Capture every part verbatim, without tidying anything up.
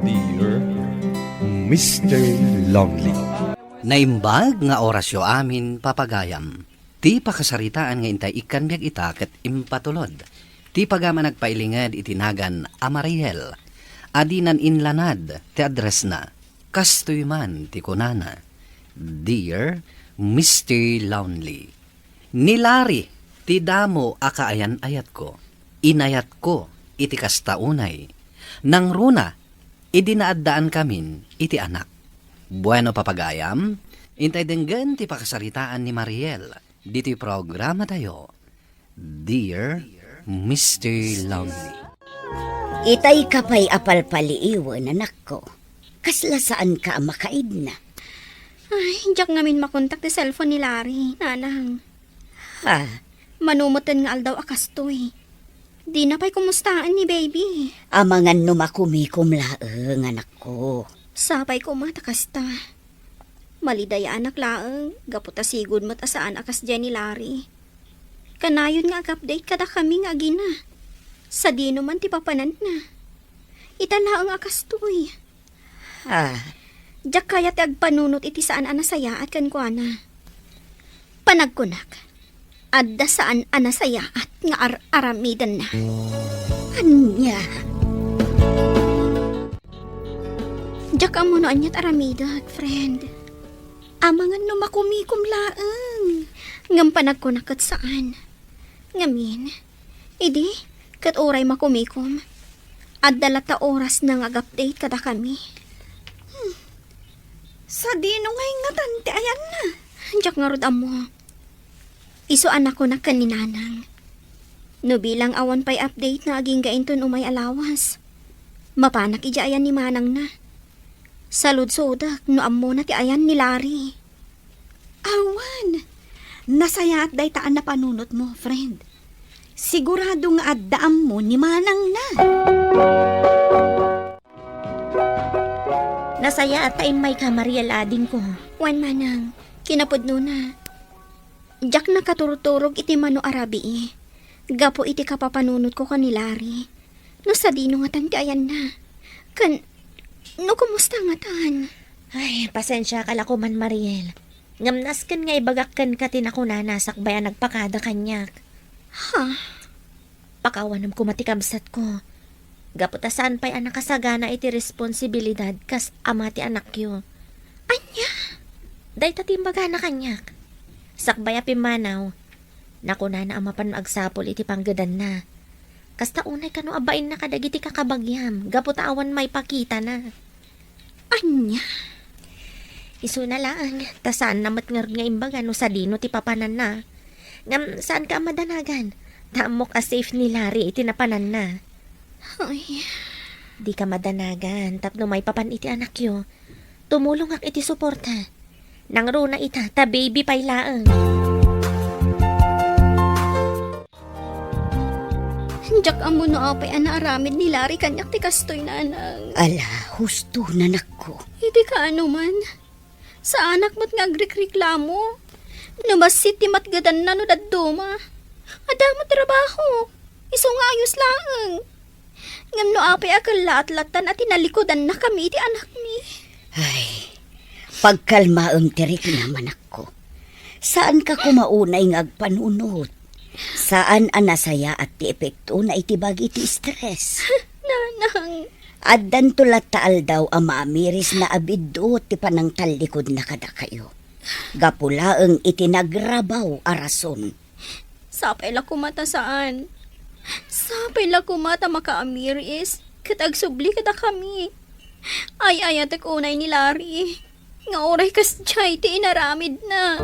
Dear Mister Lonely. Naimbag nga orasyo amin, papagayam. Ti pakasaritaan nga intay ikkan biag ita ket impatulod. Ti pagayam a nagpailinged iti nagan a Mariel. A dinan inlanad ti addressna. Kastoy man ti kunana, "Dear Mister Lonely, ni Larry ti damo a kaayan-ayatko. Inayatko iti kasta unay. Nangruna, idi naaddaankamin iti anak." Bueno, papagayam, intay denggen ti pakasaritaan ni Mariel ditoy programatayo, Dear Mister Lonely. Itay ka pay a palpaliiwen, anakko. Kasla saanka a makaidna. Ay, diak ngamin makontak ti cellphone ni Larry, nanang. Ha? Mano metten nga aldaw a kastoy. Dina pay kumustaen ni baby. Amangan no makumikom laeng, anakko. Sapay koma ta kasta. Malidayaanak laeng, gapu ta sigud met a saan a kasdiay ni Larry. Kanayon nga ag-update kadakami nga agina. Sadino man ti papananna? Ita laeng a kastoy. Ah. Diak kayat ti agpanunot iti saan a nasayaat kenkuana. Panagkunak, adda saan a nasayaat nga ar-aramidenna. Ania? Diak ammo no ania ti aramidek, friend. Amangan no makumikom laeng. Ngem panagkunak ket saan. Ngamin, idi, ket uray makumikom, adda latta orasna nga ag-update kadakami. Hmm. Sadino ngay ngatan ti ayanna? Diak ngarud ammo. Isu a nakunak ken ni Nanang. No bilang awan pay update na agingga inton umay a lawas, mapanak idiay ayan ni manangna. Saludsodek no ammona ti ayan ni Larry. Awan. Nasayaat dayta a napanunotmo, friend. Sigurado nga adda ammo ni manangna. Nasayaat ta immayka, Mariel, adingko. Wen, manang, kinapudnona. Diak nakaturturog iti mano a rabii, gapu iti kapapanunotko ken ni Larry. No sadino ngatan ti ayanna? Ken, no kumusta ngatan? Ay, pasensiaka la koman, Mariel. Ngem nasken nga ibagak kenka ti nakunana sakbay a nagpakada kaniak. Ha? Pakaawanem koma ti kabsatko. Gapu ta saan pay a nakasagana iti responsibilidad kas ama ti anakyo. Ania? Dayta ti imbagana kaniak. Sakbay a pimmanaw, nakunana a mapan agsapul iti panggedanna. Kasta unay kano a bainna kadagiti kakabagiam, gapu ta awan maipakitana. Ania? Isuna laeng, ta saanna met ngarud nga imbaga no sadino ti papananna. Ngem saanka a madanagan, ta ammok a safe ni Larry iti napananna. Ay. Dika madanagan tapno maipapan iti anakyo. Tumulongak iti suporta. Nangruna ita, ta baby pay laeng. Diak ammo no apay a naaramid ni Larry kaniak ti kastoy, nanang. Ala, husto, anakko. Idi kaano man, saanak met nga agrikriklamo. No bassit ti matgedanna no dadduma, adda met trabaho. Isu nga ayos laeng. Ngem no apay a kellaat lattan a tinalikudanna kami iti anakmi. Ay, pagkalmaem ti riknam, anakko. Saanka koma unay nga agpanunot. Saan a nasayaat ti epektona iti bagi ti stress. Nanang. Addanto latta aldaw a maamirisna a biddut ti panangtallikudna kadakayo. Gapu laeng iti nagrabaw a rason. Sapay la koma ta saan. Sapay la koma ta makaamiris ket agsubli kadakami. Ay-ayatek unay ni Larry nga uray kasdiay ti inaramidna.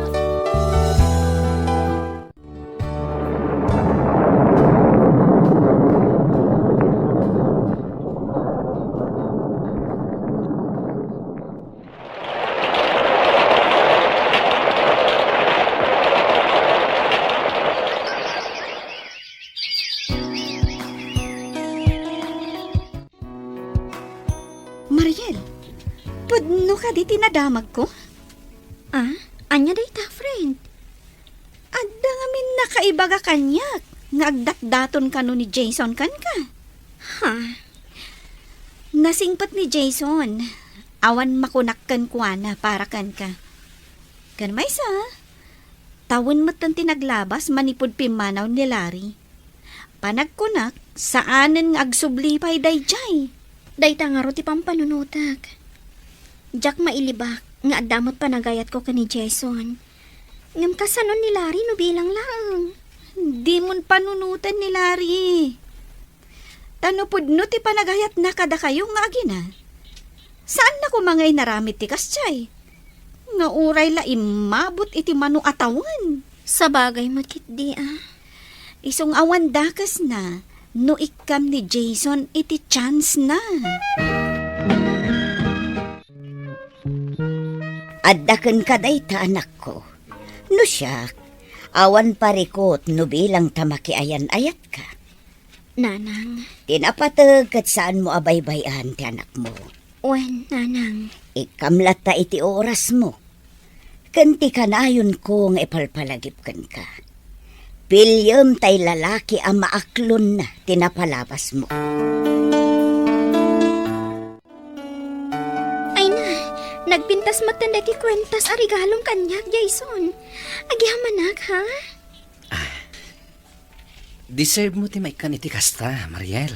Mariel, pudno kadi ti nadamagko? Ah, ania dayta, friend? Adda ngamin nakaibaga kaniak nga agdatdaton kano ni Jason kenka. Ha? Nasingpet ni Jason. Awan makunak kenkuana para kenka. Ken maysa, tawen metten ti naglabas manipud pimmanaw ni Larry. Panagkunak, saanen nga agsubli pay daydiay. Dayta ngarud ti pampanunotek. Diak mailibak nga adda met panagayatko ken ni Jason. Ngem kasano ni Larry no bilang laeng? Dimon panunoten ni Larry. Ta no pudno ti panagayatna kadakayo nga agina, saanna koma nga inaramid ti kasdiay. Nga uray la immabut iti mano a tawen. Sabagay met ketdi a. Isu nga awan dakesna no ikkam ni Jason iti chance na. Adda kenka dayta, anakko. No siak, awan parikut no bilang ta makiayan-ayatka. Nanang. Ti napateg ket saanmo a baybay-an ti anakmo. Wen, nanang. Ikkam latta iti orasmo. Ken ti kanayonko nga ipalpalagip kenka. Piliem tay lalaki a maaklonna ti napalabasmo. Ay na, nagpintas metten daytoy kuentas a regalom kaniak, Jason. Agyamanak, ha? Ah, deserve mo ti maikkan iti kasta, Mariel.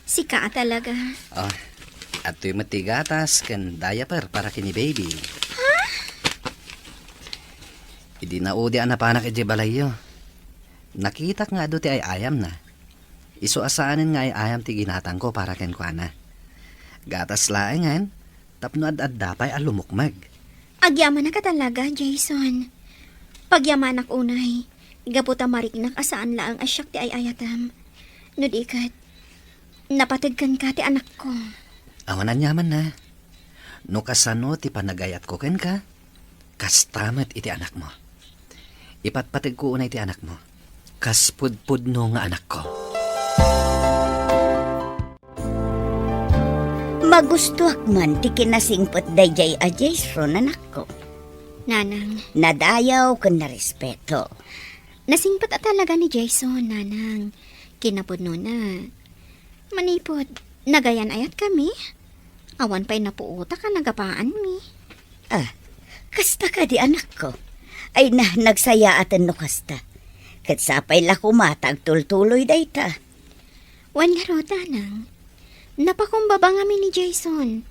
Sika a talaga. Oh, adtoy met ti gatas ken diaper para ken ni baby. Ha? Idi naudi a napanak idiay balayyo, nakitak nga adu ti ay-ayamna. Isu a saanen nga ay-ayam ti ginatangko para kenkuana. Gatas laengen, tapno ad-adda pay a lumukmeg. Agyamanak a talaga, Jason. Pagyamanak unay, gapu ta mariknak a saan laeng a siak ti ay-ayatem. No di ket, napateg kenka ti anakko. Awan aniamanna. No kasano ti panagayatko kenka, kasta met iti anakmo. Ipatpategko unay ti anakmo. Kas pudpudno nga anakko. Magustuak man ti kinasingpet daydiay a Jason, anakko. Nanang. Nadayaw ken narespeto. Nasingpet a talaga ni Jason, nanang. Kinapudnona. Manipud, nagayan-ayatkami? Awan pay napuotak a nagapaanmi. Ah, kasta kadi, anakko? Ay na, nagsayaaten no kasta. Ket sapay la koma ta agtultuloy dayta. Wen ngarud, nanang, napakumbaba ngamin ni Jason,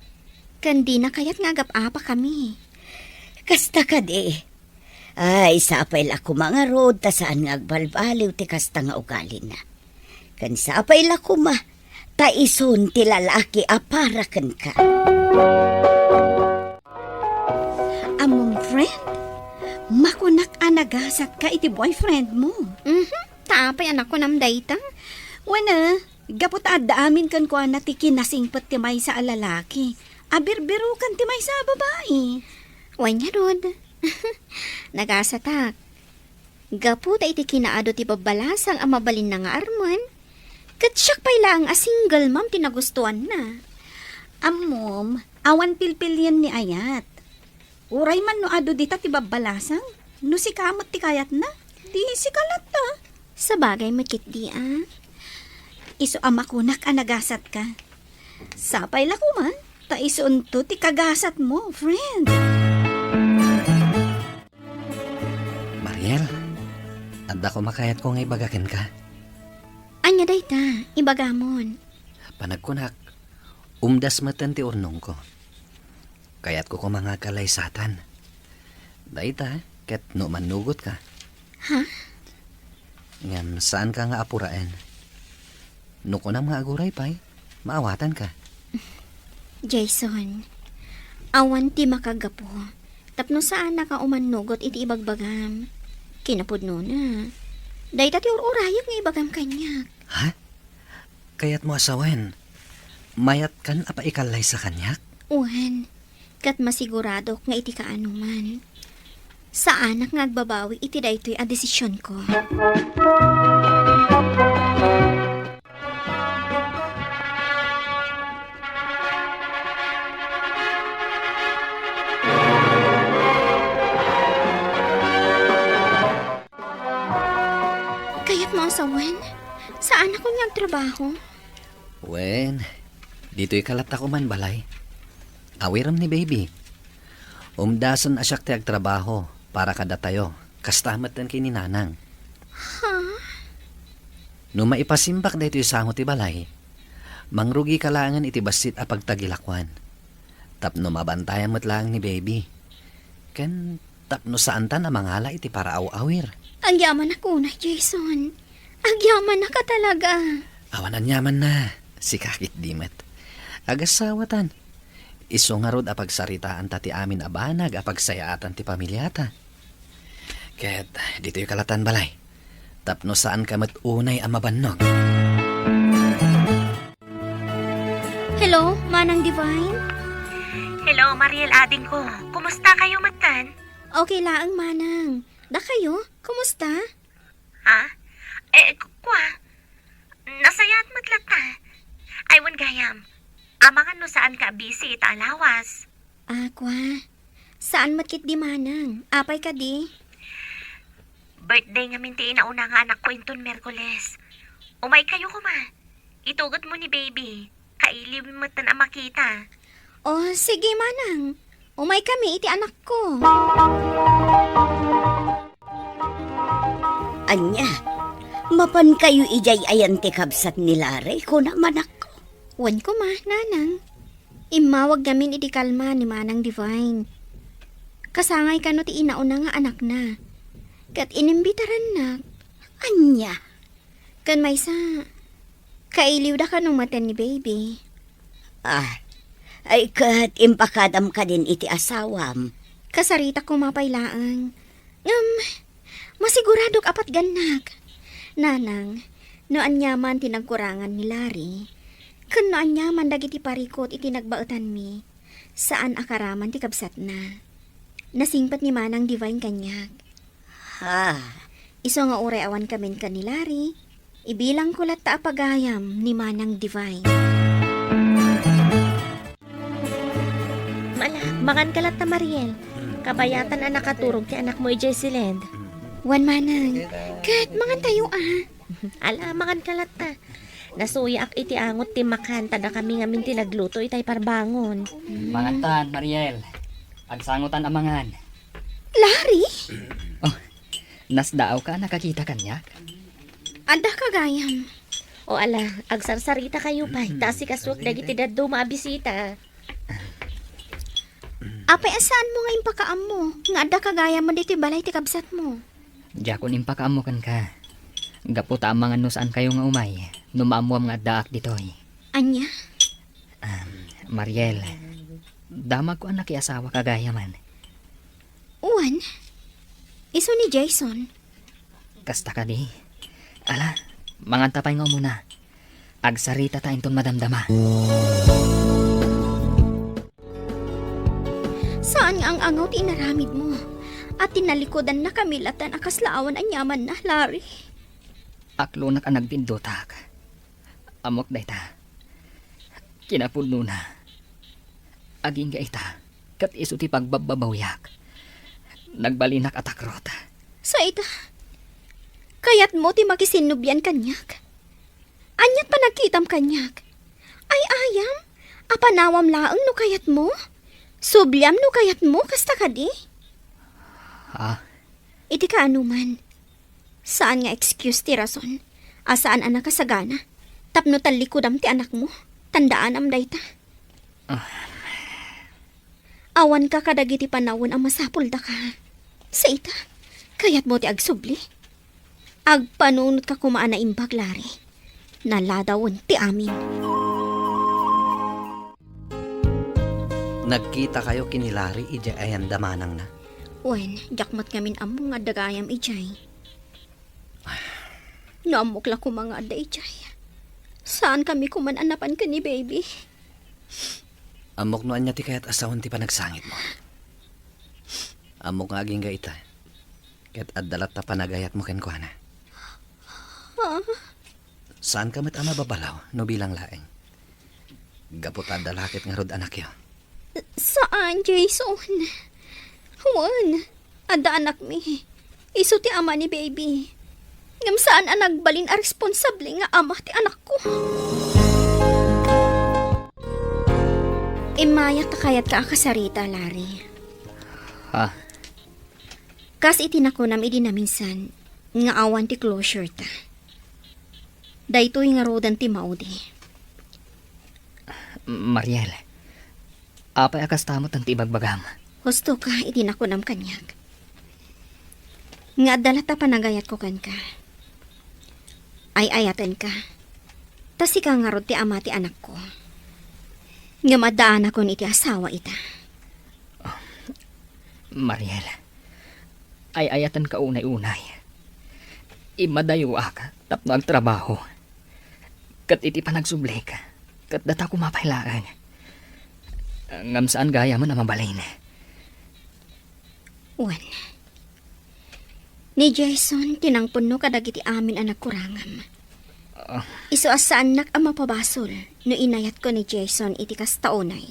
ken dina kayat nga agap-apakami. Kasta kadi? Ay, sapay la koma ngarud ta saan nga agbalbaliw ti kasta nga ugalina. Ken sapay la koma ta isun ti lalaki a para kenka. Ammom, friend, makunak a nagasatka iti boyfriend mo. Mhm. Ta apay a nakunam dayta? Wen a, gapu ta adda amin kenkuana ti kinasingpet ti maysa a lalaki a birbirukan ti maysa a babai. Wen ngarud. Nagasatak. Gapu ta iti kinaadu ti babbalasang a mabalinna nga armen, ket siak pay laeng a single mom ti nagustuanna. Ammom, awan pilpilien ni ayat. Uray man no adu dita ti babbalasang, no sika met ti kayatna, di sika latta. Sabagay met ketdi a. Isu a makunak a nagasatka. Sapay la koma ta isunto ti kagasatmo, friend. Mariel, adda koma kayatko nga ibaga kenka. Ania dayta? Ibagamon. Panagkunak, umdas metten ti urnongko. Kayatko koma nga agkallaysatan. Dayta, ket no mannugotka. Ha? Ngem saanka nga apuraen. No kunam nga aguray pay, maawatanka. Jason, awan ti makagapu tapno saanak a umannugot iti ibagbagam. Kinapudnona, dayta ti ur-urayek nga ibagam kaniak. Ha? Kayatmo a sawen, mayatkan a paikallaysa kaniak? Wen, ket masiguradok nga iti kaanoman, saanak nga agbabawi iti daytoy a desisionko. Kayatmo a sawen, saanak nga agtrabaho? Wen, Ditoy ka latta koma, balay. Awirem ni baby. Umdasen a siak ti agtrabaho para kadatayo. Kasta met ken ni nanang. Ha? No maipasimbak daytoy sango ti balay, mangrugika laengen iti bassit a pagtagilakoan. Tapno mabantayam met laeng ni baby. Ken tapno saantan a mangala iti paraaw-awir. Agyamanak unay, Jason. Agyamanak a talaga. Awan aniamanna. Sika ketdi met. Agasawatan. Isu ngarud a pagsaritaanta ti amin a banag a pagsayaatan ti pamiliata. Ket ditoy ka latta, balay. Tapno saanka met unay a mabannog. Hello, Manang Divine? Hello, Mariel, adingko. Kumusta kayo metten? Okay laeng, Manang. Dakayo, kumusta? Ha? Eh, ku-, kwa? Nasayaat met latta. Ay, wen gayam. Amangan no saanka a busy ita a lawas. Ah, kwa. Saan met ketdi, Manang? Apay kadi? Birthday ngamin ti inauna nga anakko inton Miyerkules. Umay kayo koma. Itugot mo ni baby. Kailiw metten a makita. Oh, sige, Manang. Umay kami iti anakko. Ania, mapan kayo idiay ayan ti kabsat ni Larry, kunam, anakko? Wen koma, Nanang. Immawag ngamin iti kalma ni Manang Divine. Kasangay kano ti inauna nga anakna. Ket inimbitarannak. Ania? Ken maysa, kailiwda kano metten ni baby. Ah, ay ket impakadam kadin iti asawam. Kasarita koma pay laeng. Ngem, masiguradok a patgannak. Nanang, no aniaman ti nagkurangan ni Larry, ken no aniaman dagiti parikut iti nagbaetanmi, saan a karaman ti kabsatna. Nasingpet ni Manang Divine kaniak. Ha? Isu nga uray awan kamin ken ni Larry, ibilangko latta a pagayam ni Manang Divine. Ala, mangan ka latta, Mariel. Kabayatan a nakaturog ti anakmo idiay siled. Wen, Manang. Ket mangan tayo, a. Ala, mangan ka latta. Nasuyaak iti angot ti makan, ta dakami ngamin ti nagluto itay parbangon. Mangantan, Mariel. Agsangotan a mangan. Larry? Oh, nasdaawka a nakakita kaniak? Adda ka gayam. O ala, agsarsarita kayo pay, ta asikasuak dagiti dadduma a bisita. Apay a saanmo nga impakaammo nga adda ka gayam ditoy balay ti kabsatmo? Diakon impakaammo kenka. Gapu ta amangan no saan kayo nga umay, no maammuam nga addaak ditoy. Ania? Ah, Mariel, damagko a nakiasawa ka gayaman. Wen, isu ni Jason. Kasta kadi? Ala, manganta pay nga umuna. Agsaritata inton madamdama. Saan nga ang-angaw ti inaramidmo, a tinallikudannakami latta a kasla awan aniamanna, Larry. Aklonak a nagpindutak. Ammok dayta. Kinapudnona, agingga ita, ket isu ti pagbabbabawiak. Nagbalinak a takrot. Sa ita, kayatmo ti makisinnublian kaniak? Aniat panagkitam kaniak? Ay-ayam? Apanawam laeng no kayatmo? Subliam no kayatmo, kasta kadi? Ha? Iti kaanoman, saan nga excuse ti rason a saan a nakasagana tapno tallikudam ti anakmo. Tandaanam dayta. Ah. Awanka kadagiti panawen a masapuldaka. Sa ita, kayatmo ti agsubli? Agpanunotka koma a naimbag, Larry. Naladawen ti amin. Nagkita kayo ken ni Larry idiay ayan da manangna? Wen, diak met ngamin ammo nga adda gayam idiay. No ammok la koma nga adda idiay, saan kami koman a napan ken ni baby. Ammok no ania ti kayat a sawen ti panagsangitmo. Ammok nga agingga ita, ket adda latta panagayatmo kenkuana. Ah? Saanka met a mababalaw no bilang laeng. Gapu ta adda la ket ngarud anakyo. Saan, Jason. Wen, adda anakmi. Isu ti ama ni baby. Ngem saan a nagbalin a responsable nga ama ti anakko. Immayak ta kayatka a kasarita, Larry. Ha? Kas iti nakunam idi naminsan, nga awan ti closure ta. Daytoy ngaruden ti maudi. Mariel, apay a kasta met ti ibagbagam? Husto ka iti nakunam kaniak. Nga adda latta panagayatko kenka. Ay-ayatenka. Ta sika ngarud ti ama ti anakko. Ngem addaanakon iti asawa ita. Mariel, ay-ayatenka unay-unay. Immadayoak tapno agtrabaho. Ket iti panagsublik, ket data koma pay laeng. Ngem saan gayamen a mabalin. Wen, ni Jason ti nangpunno kadagiti amin a nagkurangam. Ah. Isu a saannak a mapabasol no inayatko ni Jason iti kasta unay.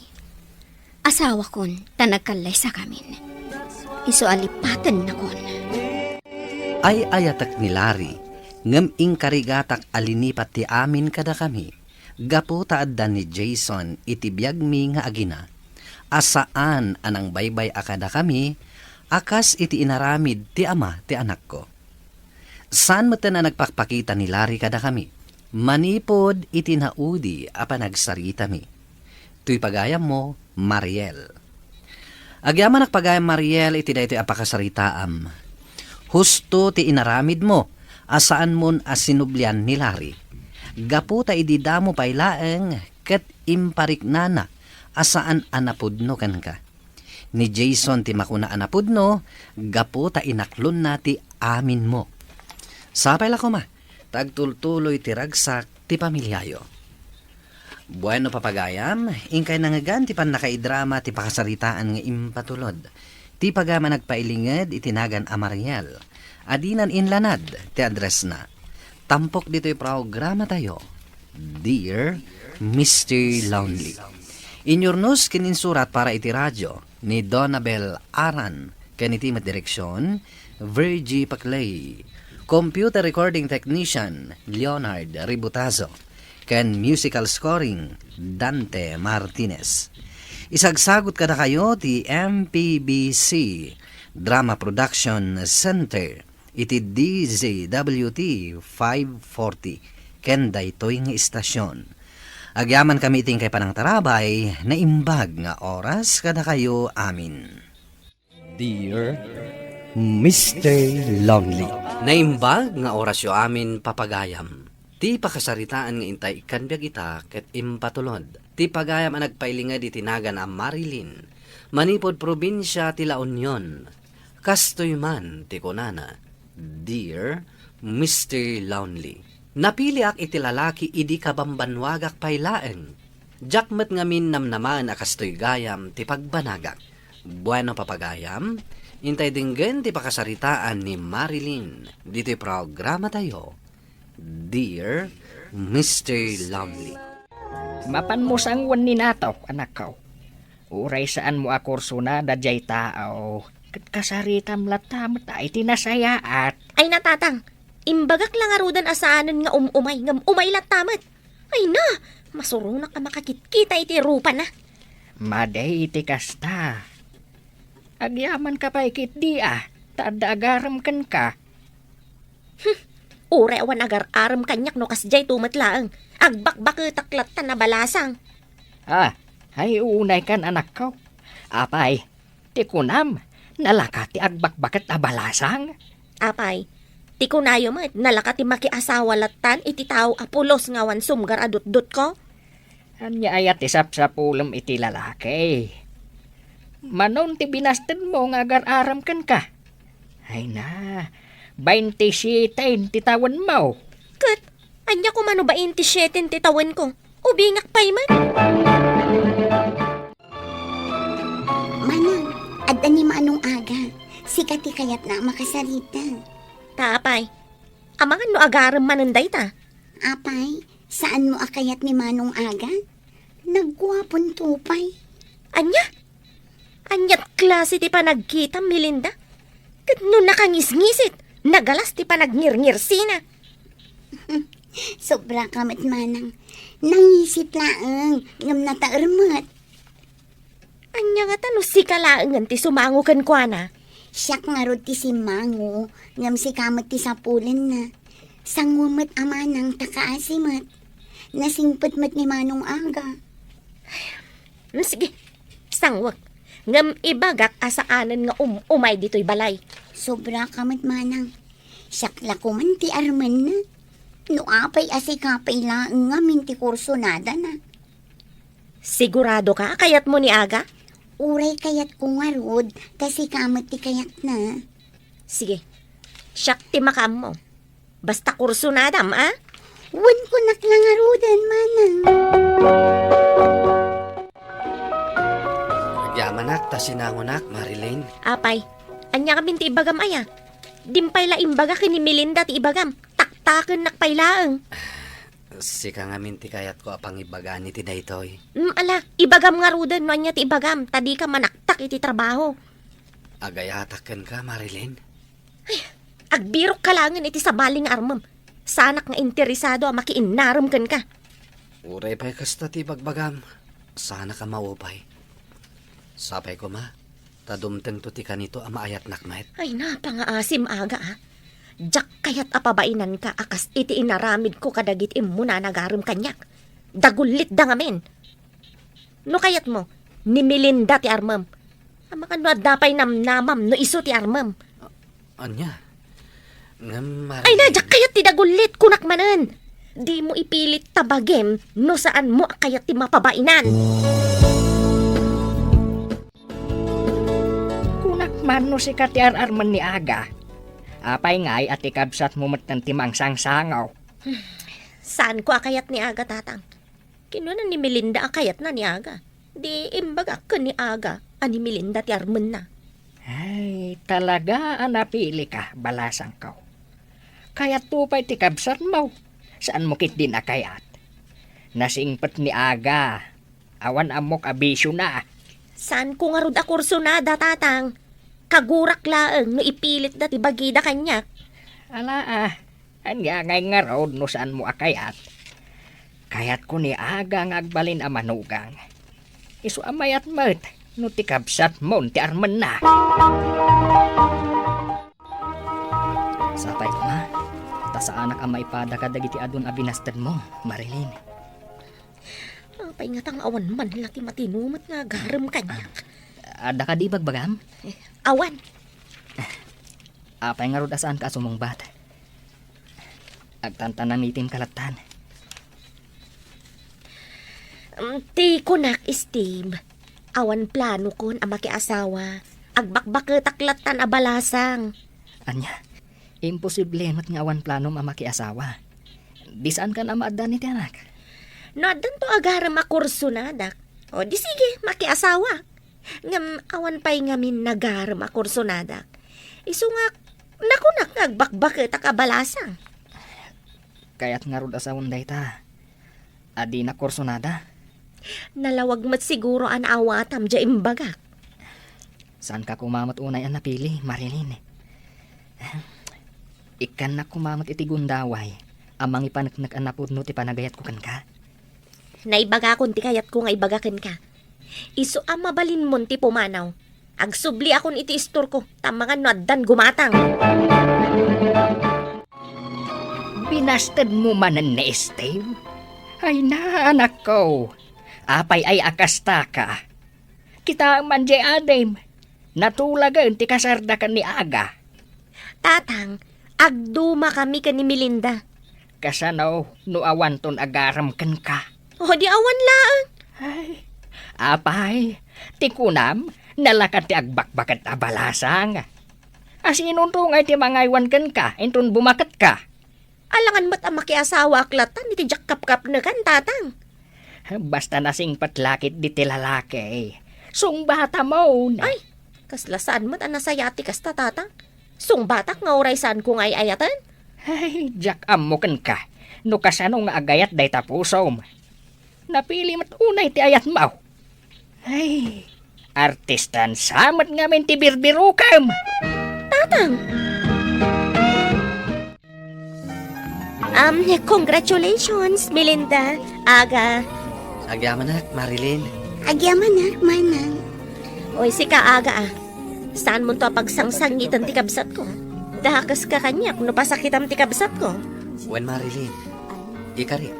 Asawakon ta nagkallaysakamin. Isu a lipatennakon. Ay-ayatek ni Larry, ngem inkarigatak a linipat ti amin kadakami, gapu ta adda ni Jason iti biagmi nga agina, a saan a nangbaybay-a kadakami, a kas iti inaramid ti ama ti anakko. Saan metten a nagpakpakita ni Larry kadakami, manipud iti naudi a panagsaritami. Toy pagayammo, Mariel. Agyamanak pagayam, Mariel, iti daytoy a pakasaritaam. Husto ti inaramidmo a saanmon a sinublian ni Larry. Gapu ta idi damo pay laeng ket impariknana a saan a napudno kenka. Ni Jason ti makuna a napudno gapu ta inaklonna ti aminmo. Sapay la koma ta agtultuloy ti ragsak ti pamiliayo. Bueno, papagayam, inkay nangngegan ti pannakaidrama ti pakasaritaan nga impatulod. Ti pagayam a nagpailinged iti nagan a Mariel. Adinan inlanad ti addressna. Tampok ditoy programatayo, Dear Mister Lonely. Inyurnos ken insurat para iti radio ni Donabel Aran, ken iti met direksion, Virgie Paclay. Computer recording technician, Leonard Ributazo. Ken musical scoring, Dante Martinez. Isagsagut kadakayo ti M P B C Drama Production Center iti D Z W T five forty ken daytoy nga istasion. Agyamankami iti inkay panangtarabay, naimbag nga oras kadakayo amin. Dear Mister Lonely. Naimbag nga orasyo amin, papagayam. Ti pakasaritaan nga intay ikkan biag ita ket impatulod. Ti pagayam a nagpailinged iti nagan a Marilyn, manipud probinsia ti La Union. Kastoy man ti kunana, Dear Mister Lonely. Napiliak iti lalaki idi kabambannuagak pay laeng. Diak met ngamin namnamaen a kastoy gayam ti pagbanagak. Bueno, papagayam, intay denggen ti pakasaritaan ni Marilyn ditoy programatayo, Dear Mister Lonely. Mapanmo sanguen ni Nato, anakko. Uray saanmo a kursona daydiay tao, ket kasaritam latta met iti nasayaat. Ay, natatang, imbagak la ngaruden a saanen nga um-umay, ngem umay latta met. Ay na, masuronak a makakitkita iti rupana. Madi iti kasta. Agyamanka pay ketdi a, ta adda agarem kenka. Hmm, uray awan agar-arem kaniak no kasdiay to met laeng. Agbakbaketak latta a balasang. Ah, ay, unay kan, anakko. Apay, ti kunam, nalaka ti agbakbaket a balasang? Apay, ti kunayo met, nalaka ti makiasawa lattan iti tao a pulos nga awan sumgar a dutdotko? Ania aya ti sapsapulem iti lalaki? Manon ti binastedmo nga agar-arem kenka? Ay na, baintisiete ti tawenmo. Ket ania koma no baintisiete ti tawenko? Ubingak pay met. Manang, adda ni Manong Aga. Sika ti kayatna a makasarita. Ta apay, amangan no agarem manen dayta? Apay, saanmo a kayat ni Manong Aga? Nagguaponto pay. Ania? Aniat klase ti panagkitam, Melinda? Ket no nakangisngisit, nagalas ti panagngirngirsina. Sobra ka met, Manang. Nangisit laeng, ngem nataer met. Ania ngata no sika laengen ti sumango kenkuana? Siak ngarud ti simmango, ngem sika met ti sapulenna. Sango met a manang ta kaasi met. Nasingpet met ni Manong Aga. Mm, sige, sangwek. Ngem ibagak a saanen nga um-umay ditoy balay. Sobra ka met, Manang. Siak la koman ti armenna. No apay a sika pay laeng ngamin ti kursunadana. Sigurado ka a kayatmo ni Aga? Uray kayatko ngarud, ta sika met ti kayatna. Sige, siak ti makaammo. Basta kursunadam, a? Wen kunak la ngaruden, Manang. Agyamanak ta sinangonak, Marilyn. Apay, ania ngamin ti ibagam aya? Dimpay la imbaga ken ni Melinda ti ibagam. Taktakennak pay laeng. Sika ngamin ti kayatko a pangibagam iti daytoy. Mm, ala, ibagam ngaruden no ania ti ibagam, ta dika manaktak iti trabaho. Agayatak kenka, Marilyn. Ay, agbirok ka laengen iti sabali nga armem. Saanak nga interesado a makiinnarem kenka. Uray pay kasta ti ibagbagam, saanak a maupay. Sapay koma, ta dumtengto ti kanito a maayatnak met. Ay, napangaasim, Aga, a. Diak kayat a pabainanka a kas iti inaramidko kadagiti immuna a nagarem kaniak. Dagullitda ngamin. No kayatmo, ni Melinda ti armem. Amangan no adda pay namnamam no isu ti armem. A-, ania? Ngem, Marilyn. Ay na, diak kayat ti dagullit, kunak manen. Dimo ipilit ta bagim no saanmo a kayat ti mapabainan. Kunak man no sika ti ar-armen ni Aga. Apay ngay a ti kabsatmo metten ti mangsangsangaw? Saanko a kayat ni Aga, Tatang. Kinuna ni Melinda a kayatna ni Aga. Di imbagak ken ni Aga a ni Melinda ti armenna. Ay, talaga a napilika, balasangko. Kayatto pay ti kabsatmo. Saanmo ketdin a kayat? Nasingpet ni Aga. Awan ammok a bisiona. Saanko ngarud a kursunada, Tatang. Kagurak laeng no ipilitda ti bagida kaniak. Ala, a. Ania ngay ngarud no saanmo a kayat? Kayatko ni Aga nga agbalin a manugang. Isu a mayat met no ti kabsatmon ti armenna. Sapay koma, ta saanak a maipada kadagiti adun a binastedmo, Marilyn. Apay ngata nga awan man la ti matino met nga agarem kaniak? Adda kadi ibagbagam? Eh, awan. Apay ngarud a saanka a sumungbat? Agtantanamitim ka lattan. Mm, ti kunak, Steve, awan planokon a makiasawa. Agbakbaketak lattan a balasang. Ania? Imposible met nga awan planom a makiasawa. Di saankan a maaddan iti anak? No addanto agarem a kursonadak, o di sige, makiasawa. Ngem awan pay ngamin nagarem a kursonadak. Isu nga, nakunak nga agbakbaketak a balasang. Kayat ngarud a sawen dayta a di nakursonada? Nalawag met siguro a naawatam diay imbagak. Saanka koma met unay a napili, Marilyn. Ikkannak koma met iti gundaway a mangipaneknek a napudno ti panagayatko kenka. Naibagakon ti kayatko nga ibaga kenka. Isu a mabalinmon ti pumanaw. Agsubliakon iti istorko, ta amangan no addan gumatang. Binastedmo manen ni Steve? Ay na, anakko. Apay ay a kastaka? Kitaem man diay adim. Natulagen ti kasarda ken ni Aga. Tatang, agdumakami ken ni Melinda. Kasano no awanton agarem kenka? O, di awan laeng. Ay, apay, ti kunam, nalaka ti agbakbaket a balasang. Asinonto ngay ti mangaywan kenka inton bumaketka? Alangan met a makiasawaak lattan iti diak kapkapnekan, Tatang. Basta nasingpet la ketdi ti lalaki, sungbatamon. Ay, kasla saan met a nasayaat ti kasta, Tatang. Sungbatak nga uray saanko nga ay-ayaten? Ay, diak ammo kenka no kasano nga agayat dayta pusom. Napili met unay ti ayatmo. Ay, artistan sa met ngamin ti birbirokem. Tatang! Um, congratulations, Melinda, Aga. Agyamanak, Marilyn. Agyamanak, Manang. Oy, sika, Aga, a. Saanmonto a pagsangsangiten ti kabsatko. Dakeska kaniak no pasakitam ti kabsatko. Wen, Marilyn, ikari,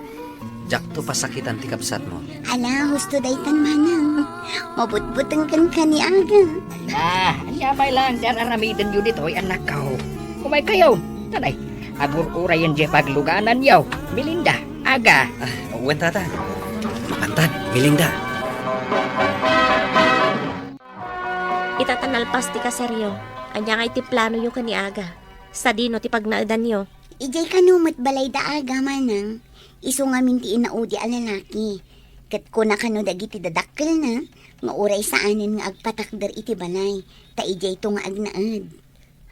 diakto pasakitan ti kabsatmo. Ala, husto daytan, manang. Mabutbuteng kenka ni Aga. Ay na, ania pay laeng ti ar-aramidenyo ditoy, annakko? Umaykayo. Tanay, agur-urayen diay paglugananyo. Melinda, Aga. Ah, wen, Tatang. Mapantan, Melinda. Ita ta nalpas ti kasaryo, ania ngay ti planoyo ken ni Aga? Sadino ti pagnaedanyo? Idiay kano met balay da Aga, manang. Isu ngamin ti inaudi a lalaki. Ket kuna kano dagiti dadakkelna nga uray saanen nga agpatakder iti balay, ta idiayto nga agnaed.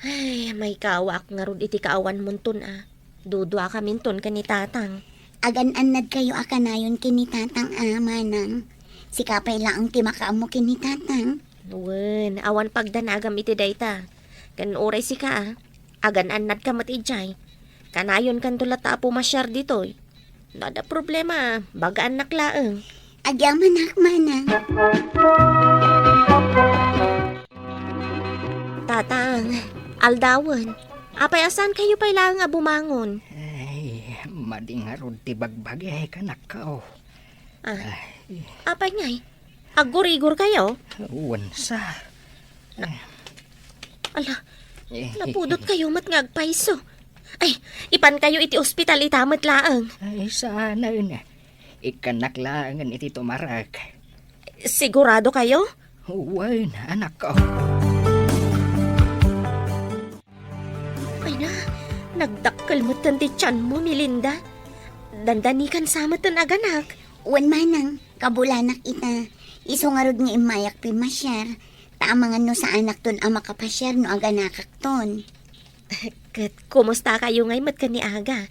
Ay, maikawaak ngarud iti kaawanmonton a. Duduakaminton ken ni Tatang. Agan-annadkayo a kanayon ken ni Tatang a, manang. Sika pay laeng ti makaammo ken ni Tatang. Wen, awan pagdanagam iti dayta. Ken uray sika a, agan-annadka met idiay. Kanayonkanto latta a pumasiar ditoy. No adda problema, bagaannak laeng. Agyamanak, manang. Tatang, aldawen. Apay a saankayo pay laeng a bumangon? Ay, madi ngarud ti bagbagik, annakko. Ah, ay. Apay ngay? Aggurigorkayo? Wen sa. Ala, eh, napudotkayo met nga agpayso. Ay, ipankayo iti ospital ita met laeng. Ay, saanen. Ikkannak laengen iti tumarek. Siguradokayo? Wen, annakko. Ay na, nagdakkel metten ti tianmo, Melinda. Dandanikan sa metten aganak. Wen, manang, kabulanak ita. Isu ngarud nga immayak pimmasiar. Ta amangan no saanakton a makapasiar no aganakakton. Ket kumustakayo ngay met ken ni Aga?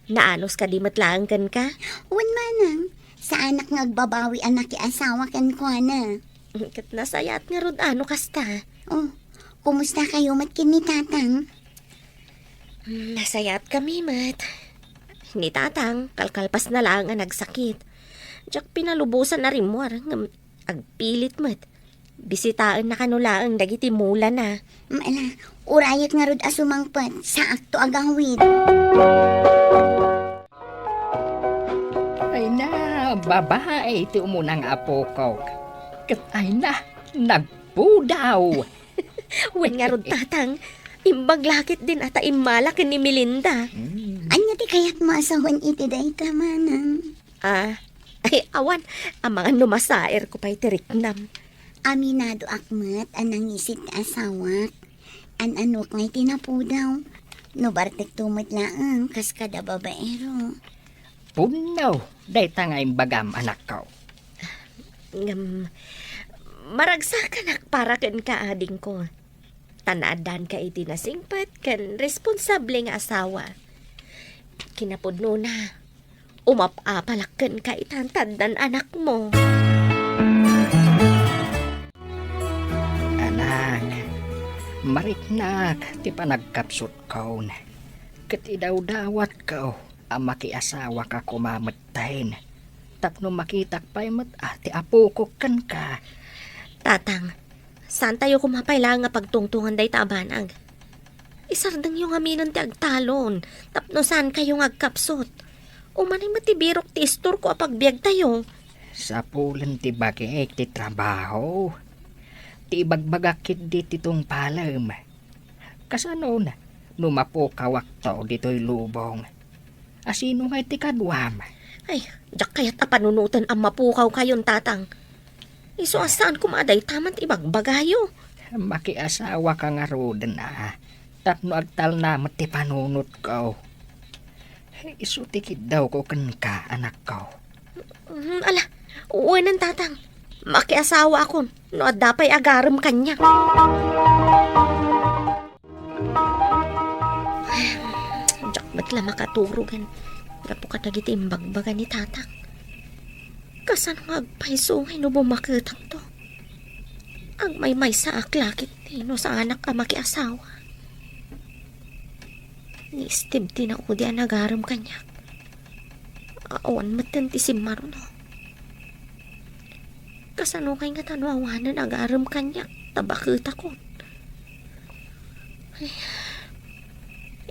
Naanus kadi met laeng kenka? Wen, manang, saanak nga agbabawi a nakiasawa kenkuana. Ket nasayaat ngarud a no kasta. Oh, kumustakayo met ken ni Tatang? Hmm, nasayaatkami met. Ni Tatang, kalkalpasna laeng a nagsakit. Diak pinalubosan a rimmuar ngem agpilit met. Bisitaenna kano laeng dagiti mulana. Mm, ala, urayek ngarud a sumangpet, saakto agawid. Ay na, babae ti umuna nga apokok. Ket ay na, nagpudaw. Wen ngarud, Tatang, imbag la ketdin a ta immala ken ni Melinda. Hmm. Ania ti kayatmo a sawen iti dayta, manang? Ah, ay, awan. Amangan no masaerko pay ti riknam. Aminadoak met a nangisit ti asawak. An-anok ngay ti napudaw. No bartekto met laeng, kas kada babaero. Punno, dayta nga imbagam, anakko. Ngem, maragsakanak para kenka, adingko. Ta naaddanka iti nasingpet ken responsable nga asawa. Kinapudnona, umap-apalak kenka ita ta addan anakmo. Anak, mariknak ti panagkapsutkon. Ket idawdawatko a makiasawaka koma metten tapno makitak pay met a ti apokok kenka. Tatang, saantayo koma pay laeng a pagtungtongan dayta a banag. Isardengyo ngaminen ti agtalon tapno saankayo nga agkapsut. Umanay met ti birok ti istorko a pagbiagtayo. Sapulen ti bagik ti trabaho. Ti ibagbagak ketdi ti tungpalem. Kasanon, no mapukawakto ditoy lubong? Asino ngay ti kaduam? Ay, diak kayat a panunoten a mapukawkayon, Tatang. Isu a saan koma a dayta met ibagbagayo. Makiasawaka ngaruden a, tapno agtalna met ti panunotko. Isu ti kiddawko kenka, anakko. Mm, ala, wenen, Tatang. Makiasawaakon no adda pay agarem kaniak. Diak met la makaturogen gapu kadagiti imbagbaga ni Tatang. Kasano nga agpayso ngay no bumaketangto? Agmaymaysaak la ketdi no saanak a makiasawa. Ni Steve ti naudi a nagarem kaniak. Awan metten ti simmaruno. Kasano kay nga ta no awanen agarem kaniak ta baketakon? Ay,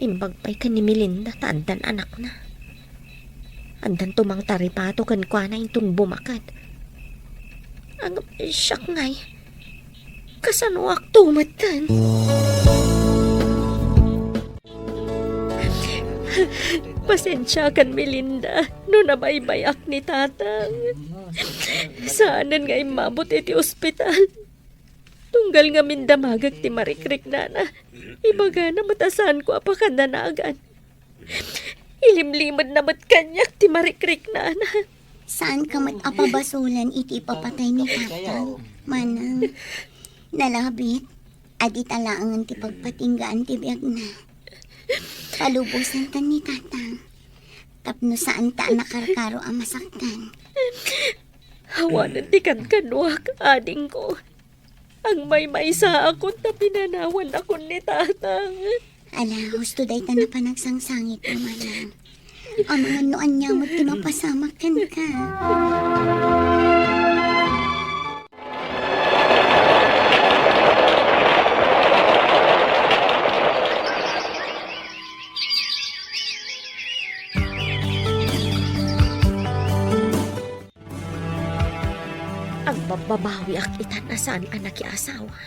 imbag pay ken ni Melinda ta addan anakna. Addanto mangtaripato kenkuana inton bumaked. Agam, siak ngay, kasanoak to metten? Pasensiakan, Melinda, no nabaybay-ak ni Tatang. Saanen nga immabot iti ospital. Tunggal ngamin damagek ti marikriknana, ibagana met a saanko a pakadanagan. Ilimlimedna met kaniak ti marikriknana. Saanka met a pabasolen iti ipapatay ni Tatang, Manang. Nalabit, a dita laengen ti pagpatinggaan ti biagna. Palubosantan ni Tatang, tapno saanta a nakarkaro a masaktan. Awanen ti kankanoak, adingko. Agmaymaysaakon ta pinanawannakon ni Tatang. Ala, husto dayta a panagsangsangitmo, Manang. Amangan no ania met ti mapasamak kenka. Agbabbabawiak itan a saan a nakiasawa.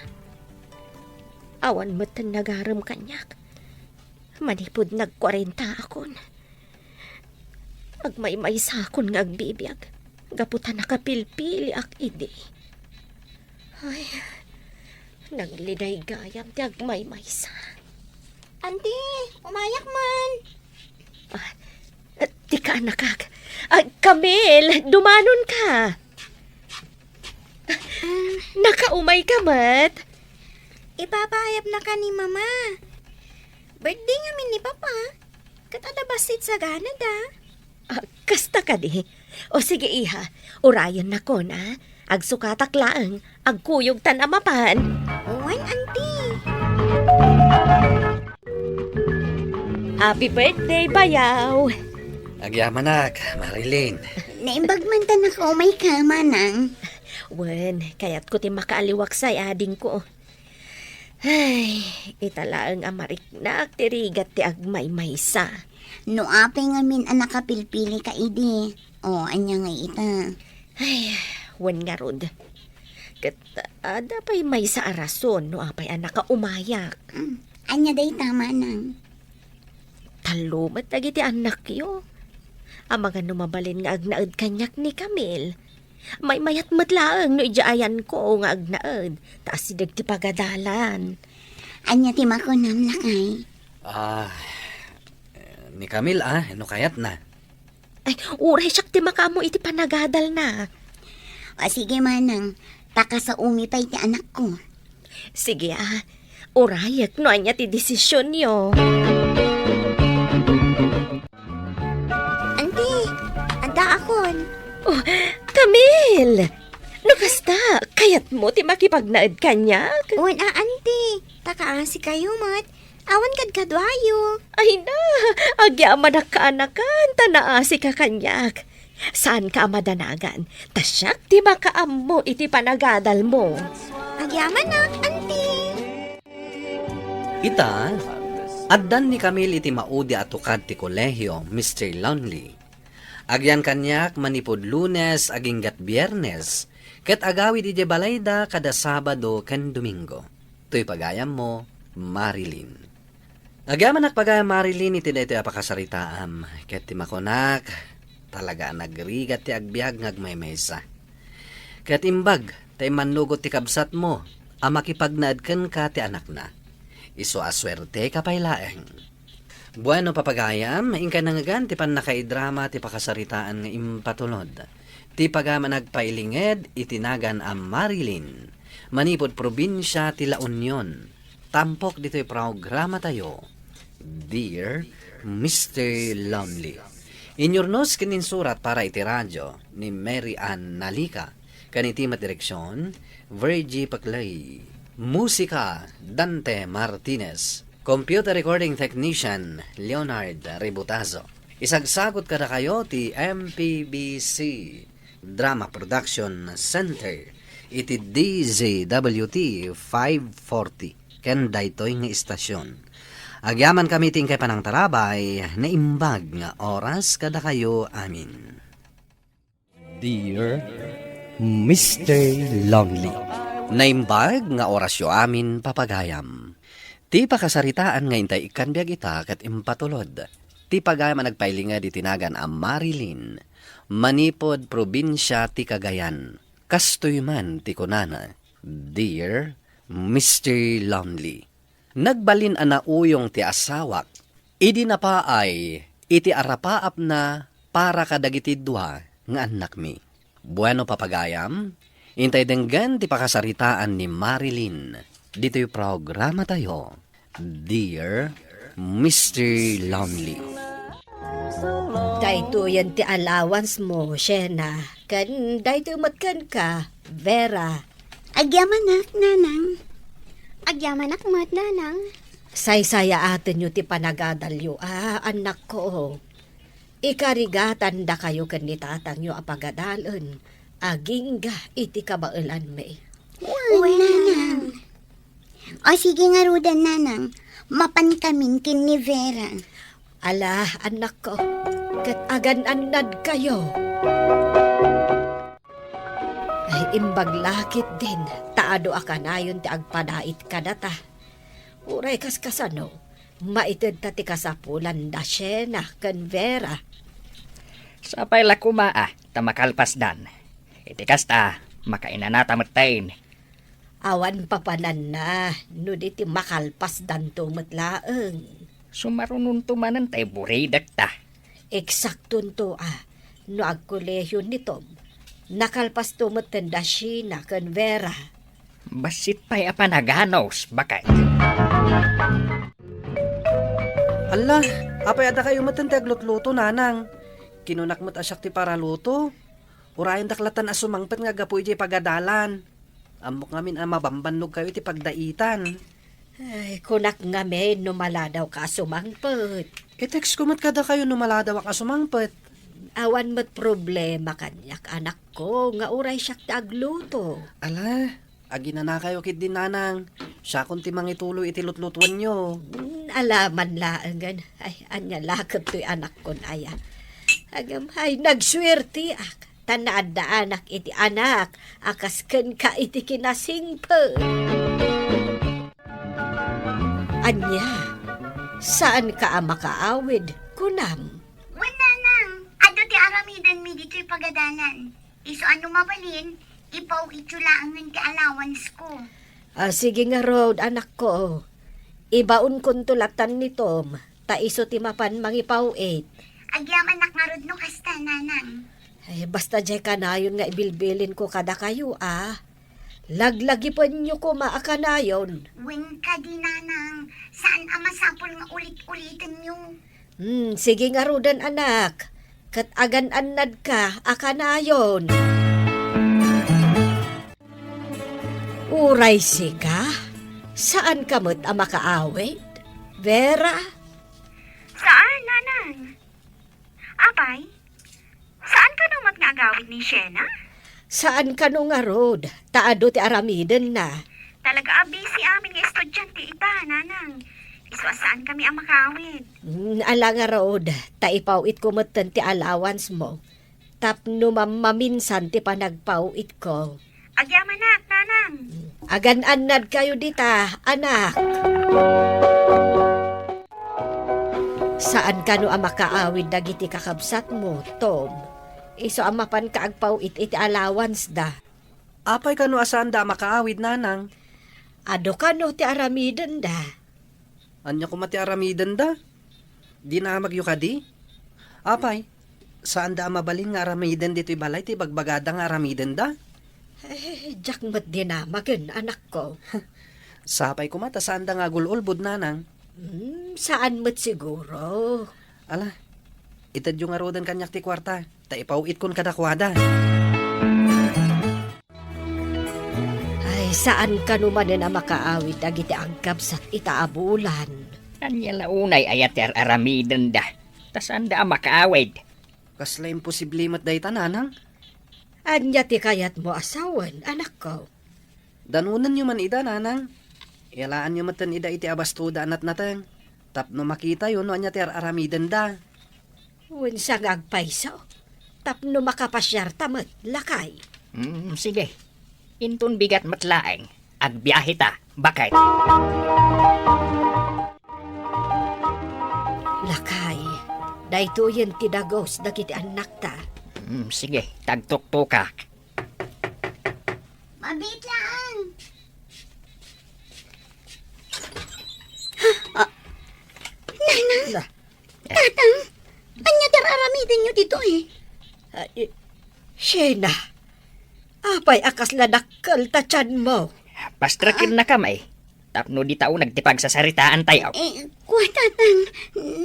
Awan metten nagarem kaniak. Manipud nagkuarentaakon, agmaymaysakon nga agbibiag gapu ta nakapilpiliak idi. Ay, nagliday gayam ti agmaymaysa. Anti, umayak man. Ah, ti kaanakak. Ah, Camille, dumanonka. Nakaumayka met? Ipapaayabnaka ni Mama. Birthday ngamin ni Papa. Ket adda bassit saganada. Ah, kasta kadi? O sige, iha, urayennakon, a. Agsukatak laeng, agkuyogtan a mapan. Wen, Anti. Happy birthday, bayaw! Agyamanak, Marilyn. Naimbag man ta nakaumayka, Manang. Wen, kayatko ti makaaliwaksay, adingko. Ay, ita laeng a mariknak ti rigat ti agmaymaysa. No apay ngamin a nakapilpilika idi, o, ania nga ita? Ay, wen ngarud. Ket adda pay maysa a rason no apay a nakaumayak. Mm, ania dayta, Manang? Tallo met dagiti annakyo. Amangan no mabalin nga agnaed kaniak ni Camille. Maymayat met laeng no idiay ayanko nga agnaed, ta asideg ti pagadalan. Ania ti makunam, lakay? Ah, ni Camille, a, no kayatna. Ay, uray siak ti makaammo iti panagadalna. O, sige, Manang. Ta kasaomi pay ti anakko. Sige, a. Urayek no ania ti desisionyo. Anti, addaakon. Oh, Camille! No kasta, kayatmo ti makipagnaed kaniak? Wen a, Anti. Ta kaasikayo met. Awan kadkaduayo. Ay na, agyamanak kaanakan, ta naasika kaniak. Saanka a madanagan, ta siak ti makaammo iti panagadalmo. Agyamanak, Anti. Ita, addan ni Camille iti maudi a tukad ti kolehio, Mister Lonely. Agyan kaniak manipud Lunes aginggat Biernes, ket agawid idiay balayda kada Sabado ken Domingo. Toy pagayammo, Marilyn. Agyamanak pagayam, Marilyn, iti daytoy a pakasaritaam, ket ti makunak, talaga a nagrigat ti agbiag nga agmaymaysa. Ket imbag ta immannugot ti kabsatmo a makipagnaed kenka ti anakna. Isu a suerteka pay laeng. Bueno, papagayam, inka nangngegan ti pannakaidrama ti pakasaritaan nga impatulod. Ti pagayam a nagpailinged iti nagan a Marilyn, manipud probinsia ti La Union. Tampok ditoy programatayo, Dear Mister Lonely. Inyurnos ken insurat para iti radio ni Mary Ann Nalica, ken iti met direksion, Virgie Paclay. Musika, Dante Martinez. Computer recording technician, Leonard Ributazo. Isagsagut kadakayo ti M P B C Drama Production Center iti D Z W T five forty ken daytoy nga istasyon. Agyamankami ti inkay panangtarabay, naimbag nga oras kadakayo amin. Dear Mister Lonely. Naimbag nga orasyo amin, papagayam. Ti pakasaritaan nga intay ikkan biag ita ket impatulod ti pagayam a nagpailinged iti nagan a Marilyn, manipud probinsia ti Cagayan. Kastoy man ti kunana, "Dear Mister Lonely." Nagbalin a nauyong ti asawak idi napaay iti arapaapna para kadagiti dua nga annakmi. Bueno, papagayam, intay denggen ti pakasaritaan ni Marilyn ditoy programatayo, Dear Mister Lonely. Daytoyen ti allowance mo, Shena, ken daytoy met kenka, Vera. Agyamanak, Nanang. Agyamanak met, Nanang. Saysayaatenyo ti panagadalyo, a, annakko. Ikarigatandakayo ken ni tatangyo a pagadalen agingga iti kabaelanmi. Wen, Nanang. O, sige ngaruden, Nanang. Mapankamin ken ni Vera. Ala, annakko, ket agan-annadkayo. Ay, imbag la ketdin ta adu a kanayon ti agpadait kadata. Uray kaskasano, maitedta ti kasapulanda Shena ken Vera. Sapay la koma a ta makalpasdan. Iti kasta, makainanata metten. Awan papananna no di ti makalpasdanto met laeng. Sumarunonto manen tay buridekta. Eksaktonto a, no agkolehion ni Tom, nakalpasto metten da Shena ken Vera. Bassit pay a panaganos, baket. Alla, apay a dakayo metten ti aglutluto, Nanang? Kinunak met a siak ti paraluto. Urayendak latan a sumangpet nga gapu idiay pagadalan. Ammok ngamin a mabambannogkayo iti pagdaitan. Ay, kunak ngamin no maladawka a sumangpet. I-text ko met kadakayo no maladawak a sumangpet. Awan met problema kaniak, anakko, nga uray siak ti agluto. Ala, aginanakayo ketdi, Nanang. Siakon ti mangituloy iti lutlutuenyo. Mm, ala man laengen. Ay, ania la kettoy anakkon aya. Agam, ay, nagsuerteak. Ta naaddaanak iti anak a kas kenka iti kinasingpet. Ania, saanka a makaawid, kunam? Wen, Nanang, adu ti aramidenmi ditoy pagadalan. Isu a no mabalin, ipaw-ityo laengen ti allowance ko. Ah, sige ngarud, anakko. Ibaonkonto latan ni Tom, ta isu ti mapan mangipaw-it. Agyamanak ngarud no kasta, Nanang. Ay, basta diay kanayon nga ibilbilinko kadakayo, a. Laglagipenyo koma a kanayon. Wen kadi, Nanang, saan a masapul nga ulit-ulitenyo. Hmm, sige ngaruden, anak. Ket agan-annadka a kanayon. Uray sika, saanka met a makaawid, Vera? Saan, Nanang. Apay, saan kano met nga agawid ni Shena? Saan kano ngarud, ta adu ti aramidenna. Talaga a busy amin nga estudiante ita, Nanang. Isu a saan kami a makawid. Mm, ala ngarud, ta ipaw-itko metten ti allowance mo. Tapno mammaminsan ti panagpaw-itko. Agyamanak, Nanang. Agan-annadkayo dita, anak. Saan kano a makaawid dagiti kakabsatmo, Tom? Isu a mapanka agpaw-it iti allowance da. Apay kano a saanda a makaawid, Nanang? Adu kano ti aramidenda. Ania koma ti aramidenda? Dinamagyo kadi? Apay, saanda a mabalin nga aramiden ditoy balay ti ibagbagada nga aramidenda? Eh, diak met dinamagen, anakko. Sapay koma ta saanda nga agul-ulbod, Nanang. Hmm, saan met siguro. Ala, itedyo ngaruden kaniak ti kuarta, ta ipaw-itkon kadakuada. Ay, saan kano manen a makaawid dagiti agkabsat ita a bulan? Ania la unay aya ti ar-aramidenda, ta saanda a makaawid? Kasla imposible met dayta, Nanang. Ania ti kayatmo a sawen, anakko? Danonenyo man ida, nanang. Iyalaanyo metten ida iti abastoda a natnateng, tapno makitayo no ania ti ar-aramidenda. Wen sa nga agpayso, tapno makapasiarta met, lakay. Mm, sige. Inton bigat met laeng, agbiaheta, baket. Lakay, daytoyen ti dagus dagiti annakta. Mm, sige, tagtuktokak. Mabitlaan! Ah, Nanang! Na. Tatang! Ania ti ar-aramidenyo ditoy? Ah, i-, Shena, apay a kasla dakkel ta tianmo? Pastrekennakami, tapno dita uneg ti pagsasaritaantayo. Eh, kua, Tatang,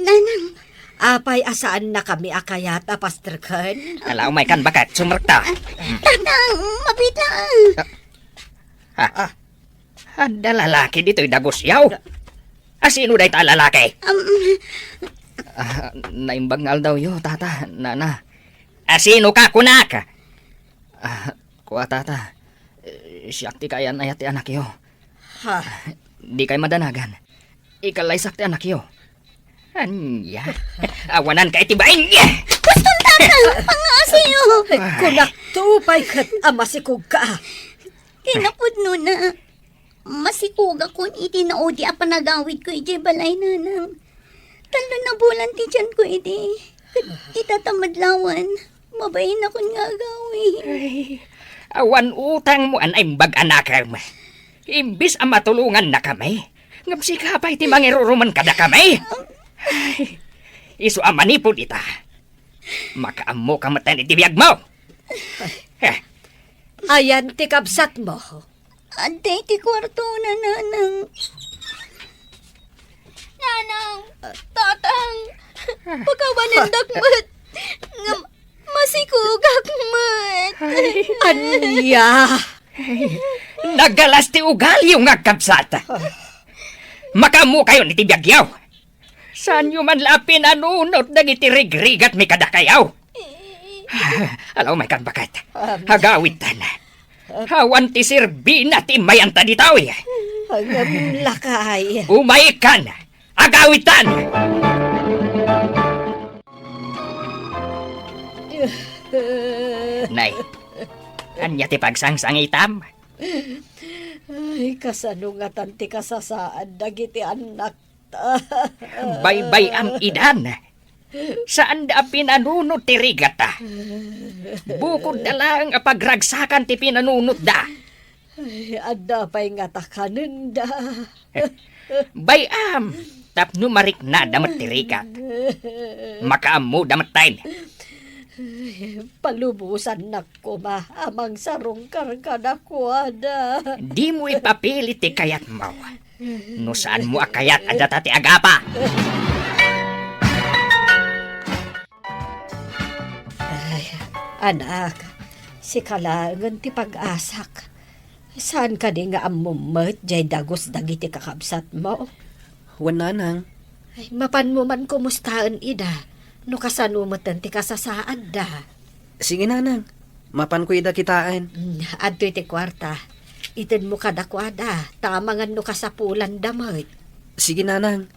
Nanang. Apay a saannakami a kayat a pastreken? Ala, umaykan, baket, sumrekta. Tatang, mabitlaan! Ha? Ah. Adda lalaki ditoy dagusyo. Asino dayta a lalaki? Um, Ah, naimbag nga aldawyo, tata, nana. Asino ka, kunak? Ah, kua, tata. Eh, siak ti kayan-ayat ti anakyo. Ha? Dikay madanagan. Ikallaysak ti anakyo. Ania? Awananka iti bain. Baston, Tatang! Pangngaasim! Ay, kunakto pay ket a masikogka. Kinapudnona, masikogakon iti naudi a panagawidko idiay balay, Nanang. Tallo na bulan ti tianko idi. Ket itatta met lawen, mabainakon nga agawid. Ay, awan utangmo a naimbag a nakem. Imbes a matulongannakami, ngem sika pay ti mangiruruman kadakami. Ay, isu a manipud ita, makaammoka metten iti biagmo. Eh. Ayan ti kabsatmo. Adda iti kuartona, Nanang. Nanang, Tatang, pakawanendak met. Ngem masikogak met. Ay. Ania? Nagalas ti ugalio nga agkabsat. Makaammokayon iti biagyo. Saanyo man la a pinanunot dagiti rigrigatmi kadakayo. Ala, umaykan, baket. Agawidtan. Awan ti serbina ti immayanta ditoy. Ngem, lakay. Umaykan. Agawidtan. Nay, ania ti pagsangsangitam? Ay, kasano ngatan ti kasasaad dagiti annak Baybay-am idan. Saanda a pinanunot ti rigata. Bukodda laeng a pagragsakan ti pinanunotda. Ay, adda pay ngata kanenda. Bay-am, tapno mariknada met ti rigat. Makaammoda metten. Palubosannak koma a mangsarungkar kadakuada. Dimo ipapili ti kayatmo. No saanmo a kayat a data ti agapa. Ay, anak, sika laengen ti pag-asak. Saan kadi nga ammom met jay dagus dagiti kakabsatmo? Wen, nanang. Ay, mapanmo man kumustaen ida, no kasano meten ti kasasaadda. Sige, nanang. Mapanko ida kitaen. Mm, adtoy ti kuarta. Itedmo kadakuada, ta amangan no kasapulanda met. Sige, nanang.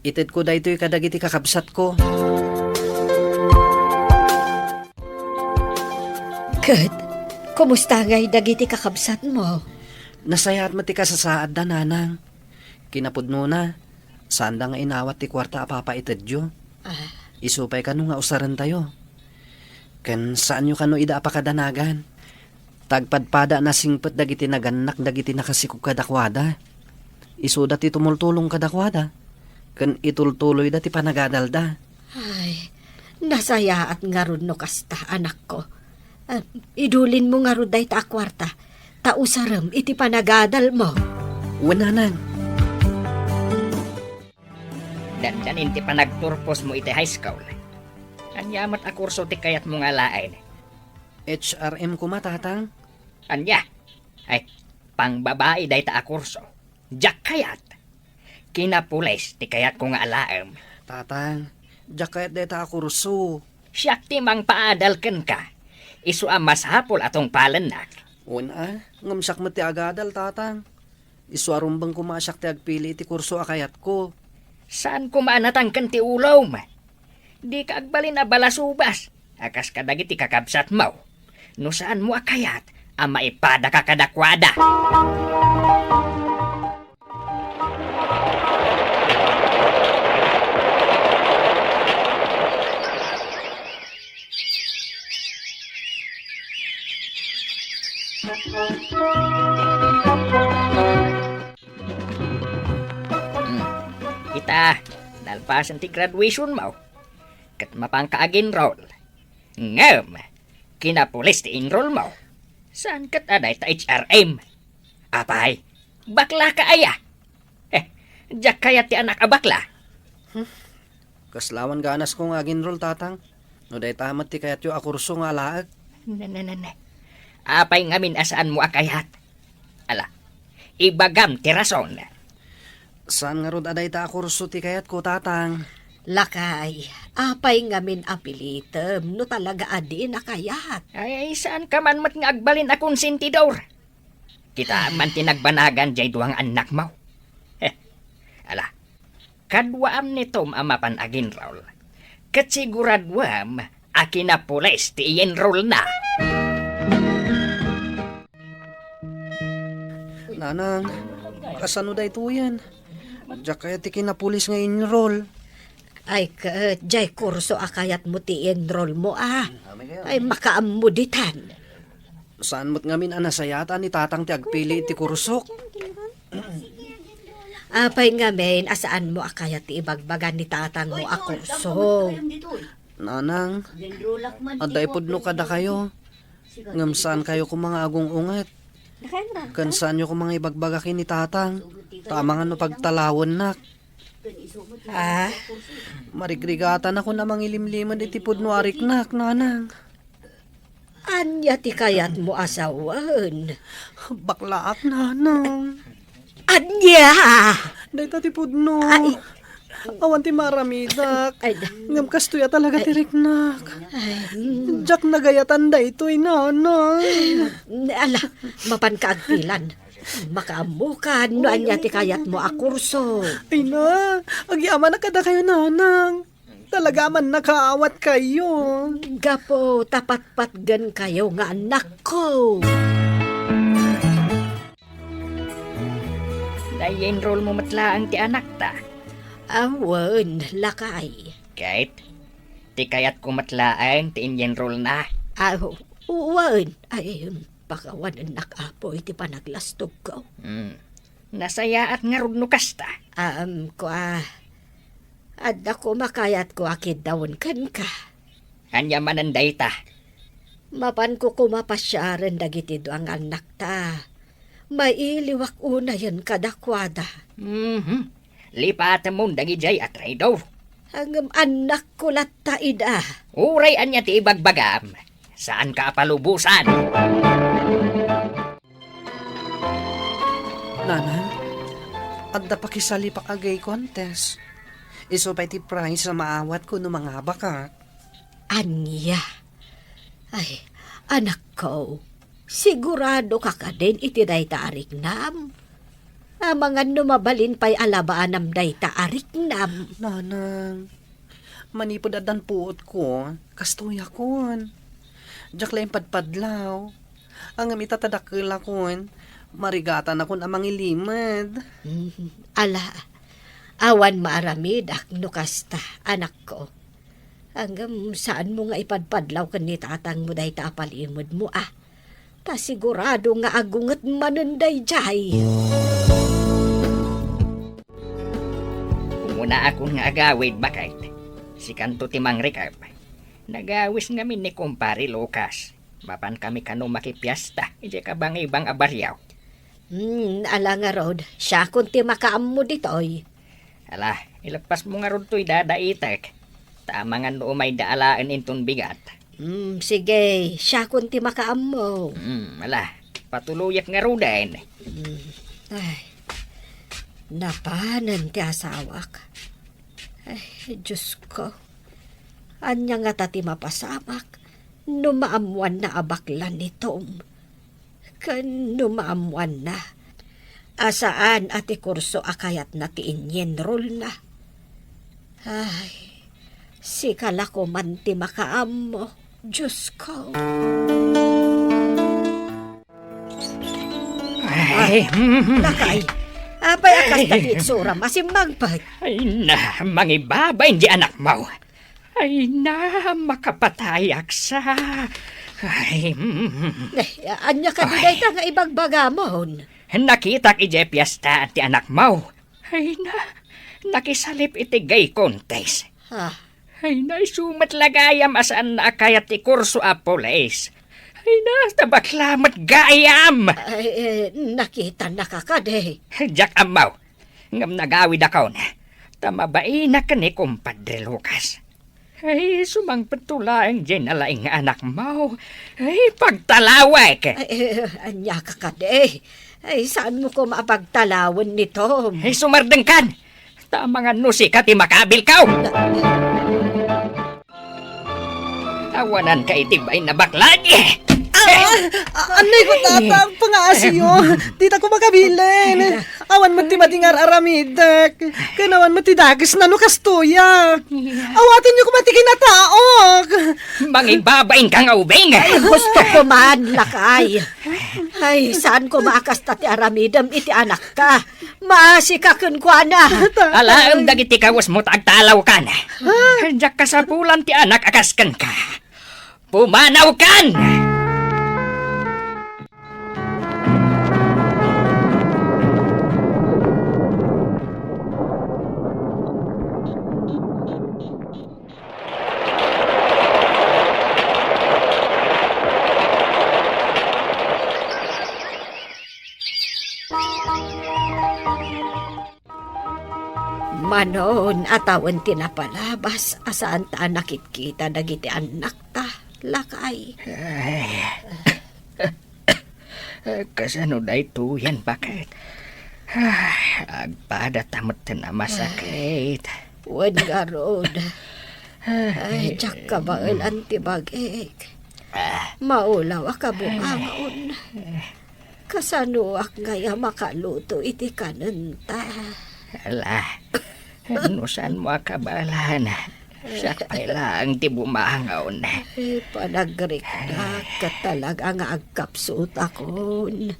Itedko daytoy kadagiti kakabsatko. Ket, kumusta ngay dagiti kakabsatmo? Nasayaat met ti kasasaadda, nanang. Kinapudnona, saanda nga inawat ti kuarta a papaitedyo. Ah. Isu pay kano nga usarentayo. Ken saanyo kano ida a pakadanagan. Ta agpadpada a nasingpet dagiti nagannak dagiti nakasikog kadakuada. Isuda ti tumultulong kadakuada, ken itultuloyda ti panagadalda. Ay, nasayaat ngarud no kasta, anakko. Ah, idulinmo ngarud dayta a kuarta, ta usarem iti panagadalmo. Wen, nanang. Dandanin ti panagturposmo iti high school. Ania met a kurso ti kayatmo nga alaen? H R M koma, tatang. Ania? Ay, pangbabai dayta a kurso. Diak kayat. Kinapulis ti kayatko nga alaem. Tatang, diak kayat dayta a kurso. Siak ti mangpaadal kenka. Isu a masapul a tungpalennak. Wen a, ngem siak met ti agadal, Tatang. Isu a rumbeng koma a siak ti agpili iti kurso a kayatko. Saan koma a natangken ti ulom. Dika agbalin a balasubas a kas kadagiti kakabsatmo no saanmo a kayat a maipadaka kadakuada. Hmm. Ita, nalpasen ti graduationmo, ket mapanka ag-enroll. Ngem, kinapulis ti enrollmo. Saan ket a dayta H R M? Apay, baklaka aya? Eh, diak kayat ti anak a bakla. Hmm. Kaslawan ganasko nga ag-enroll, Tatang. No dayta met ti kayatyo a kurso nga alaek. Ne, ne, ne, ne. Apay ngamin a saanmo a kayat? Ala, ibagam ti rason. Saan ngarud a dayta a kurso ti kayatko, Tatang. Lakay, apay ngamin a pilitem no talaga a diin a kayat? Ay, ay, saanka man met nga agbalin a konsentidor. Kitaem man ti nagbanagan jay dua nga annakmo. Heh, ala, kaduaam ni Tom a mapan ag-enroll. Ket siguraduam a kinapulis ti i-enrollna. Nanang, kasano daytoyen? Diak kayat ti kinapulis nga enroll. Ay, ket, jay kurso a kayatmo ti enrollmo, a. Ay, makaammo ditan. Saan met ngamin a nasayaatan ni Tatang ti agpili iti kursok? Apay ngamin a saanmo a kayat ti ibagbaga ni Tatangmo a kurso? Nanang, adda ipudno kadakayo. Ngem saankayo koma nga agung-unget. Ken saanyo koma nga ibagbaga ken ni Tatang, ta amangan no pagtalawennak. Ah? Marigrigatanakon a mangilimlimed iti pudno a riknak, Nanang. Ania ti kayatmo a sawen? Baklaak, Nanang. Ania? Dayta ti pudno. Ay. Awan ti maaramidak. Ay. Ngem kastoy a talaga ti riknak. Ay, mm. Diak nagayatan daytoy, Nanang. Ala, mapanka agpilan. Makaammokan no ania ti kayatmo a kurso. Ay na, agyamanak kadakayo, Nanang. Talaga man nakaawatkayo. Gapu ta patpatgenkayo nga annakko. Nai-enrollmo met laeng ti anakta? Awan, lakay. Ket, ti kayatko met laeng ti in-enrollna? Ah, wen. Ay, pakawanennak, Apo, iti panaglastogko. Hmm. Nasayaat ngarud no kasta. Am, kua, adda koma kayatko a kiddawen kenka. Ania manen dayta? Mapanko koma pasiaren dagiti dua nga annakta. Mailiwak unayen kadakuada. Mhm. Lipatemon dagidiay a traidor. Ngem annakko latta ida. Uray ania ti ibagbagam, saanka a palubosan. Nanang, adda pakisalipak a gay contest. Isu pay ti prize a maawatko no mangabakak. Ania? Ay, anakko, siguradoka kadin iti dayta a riknam? Amangan no mabalin pay a labaanam dayta a riknam. Nanang, manipud addan puotko, kastoyakon. Diak la impadpadlaw. Ngem ita ta dakkelakon, marigatanakon a mangilimed. Mm, ala, awan maaramidak no kasta, anakko. Ngem saanmo nga ipadpadlaw ken ni tatangmo dayta a palimedmo, a. Ta sigurado nga agunget manen daydiay. Umunaakon nga agawid, baket. Sikanto ti mangrikep. Nagawis ngamin ni Kumpare Lucas. Mapankami kano makipiesta idiay kabangibang a barrio. Hmm, ala ngarud, siakon ti makaammo ditoy. Ala, ileppasmo ngarud toy dadaitek. Ta amangan no umayda alaen inton bigat. Hmm, sige, siakon ti makaammo. Hmm, ala, patuloyak ngaruden. Hmm, ay, napanen ti asawak. Ay, Diyos ko. Ania ngata ti mapasamak? No maammoanna a bakla ni Tom, ken no maammoanna a saan a ti kurso a kayatna ti inyenrolna. Ay, sika la koman ti makaammo, Diyos ko. Ay, mm. Lakay, apay a kasta ti itsuram a simmangpet? Ay na, mangibabain di anakmo. Ay na, makapatayak sa. Ay, mm. Eh, ania kadi dayta nga ibagbagamon? Nakitak idiay piesta ti anakmo. Ay na, nakisalip iti gay contest. Ah. Ay na, isu met la gayam a saanna a kayat ti kurso a pulis. Ay na, ta bakla met gayam. Ay, eh, nakitannaka kadi? Diak ammo. Ngem nagawidakon, ta mabainak ken ni Kumpadre Lucas. Ay, sumangpetto laeng diay nalaing nga anakmo. Ay, pagtalawek! Ay, eh, ania ka kadi? Ay, saanmo koma a pagtalawen ni Tom? Ay, sumardengkan! Ta amangan no sika ti makabilko! Awananka iti bain a bakla! Ah, ah, anay ko, Tatang, pangaasiyo. Dita ko makabilin. Awan met ti madingar aramidek. Ken awan met ti dakesna no kastoyak. Awatenyo koma ti kinataok. Mangibabain ka nga ubing. Ay, husto koman, lakay. Ay, saan koma a kasta ti aramidem iti anakka? Maasika kenkuana. Alaem dagiti kawesmo ta agtalawkan. Diak kasapulan ti anak a kas kenka. Pumanawkan! Manon a tawen ti napalabas a saanta a nakitkita dagiti annakta, lakay. Ay. Kasano daytoyen, baket? Ay, agpadata metten a masakit. Wen ngarud. Ay, diak kabaelan ti bagik. Ah. Maulaw a kabumangaon. Kasanoak ngay a makaluto iti kanenta? Ala, no saanmo a kabaelan, siak pay laeng ti bumangaon. Eh, panagriknak ket talaga nga agkapsutakon.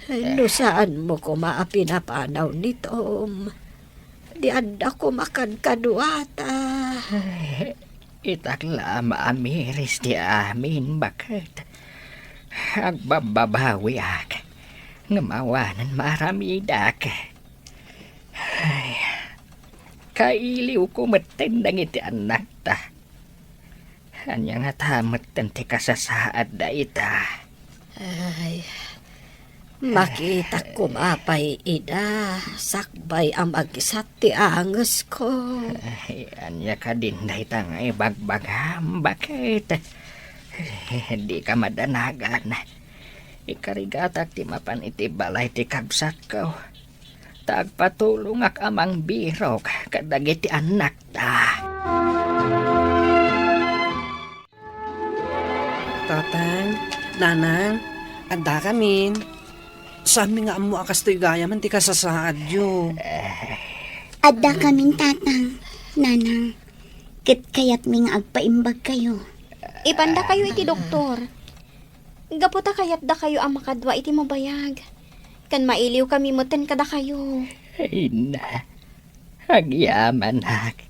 Eh, no saanmo koma a pinapanaw ni Tom, di adda koma kadkaduata. Itak la a maamiris ti amin, baket. Agbabbabawiak, ngem awanen maaramidak. Ay, kailiwko metten dagiti annakta. Ania ngata metten ti kasasaad dayta? Ay, makitak koma pay ida, sakbay a magsat ti angesko. Ay, ania kadin dayta nga ibagbagam, baket? Dika madanagan. Ikarigatak ti mapan iti balay ti kabsatko. Ta agpatulongak a mangbirok kadagiti annakta. Tatang, Nanang, addakamin. Saanmi nga ammo a kastoy gayamen ti kasasaadyo. Addakamin, Tatang, Nanang, ket kayatmi nga agpaimbagkayo. Ipandakayo iti doktor. Gapu ta kayatdakayo a makadua iti mabayag, ken mailiwkami metten kadakayo. Ay na, agyamanak,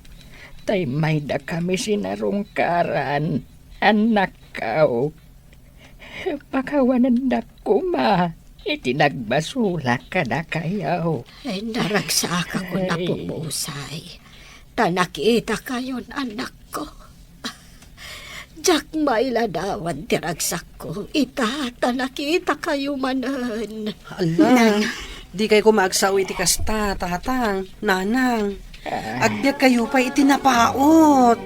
ta immaydakami sinarungkaran, annakko. Pakawanendak koma iti nagbasolak kadakayo. Ay, naragsakakon a pupusay. Ta nakitakayon, annakko. Diak mailadawan ti ragsakko ita ta nakitakayo manen. Ala, dikay koma agsao iti kasta, Tatang, Nanang. Agbiagkayo pay iti napaut.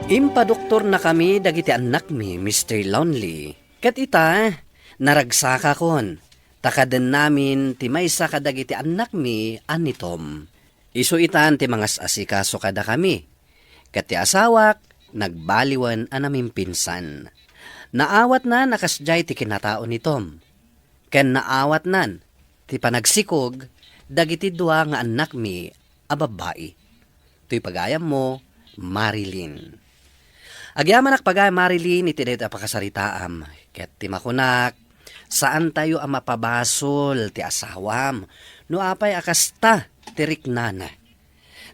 Impadoktornakami dagiti annakmi, Mister Lonely. Ket ita, naragsakakon, ta kadennamin ti maysa kadagiti annakmi a ni Tom. Isu itan ti mangas-asikaso kadakami. Ket ti asawak, nagbaliwen a namimpinsan. Naawatnan a kasdiay ti kinatao ni Tom, ken naawatnan ti panagsikog dagiti dua nga annakmi a babbai. Toy pagayammo, Marilyn. Agyamanak pagayam Marilyn iti daytoy a pakasaritaam, ket ti makunak, saantayo a mapabasol ti asawam no apay a kasta ti riknana.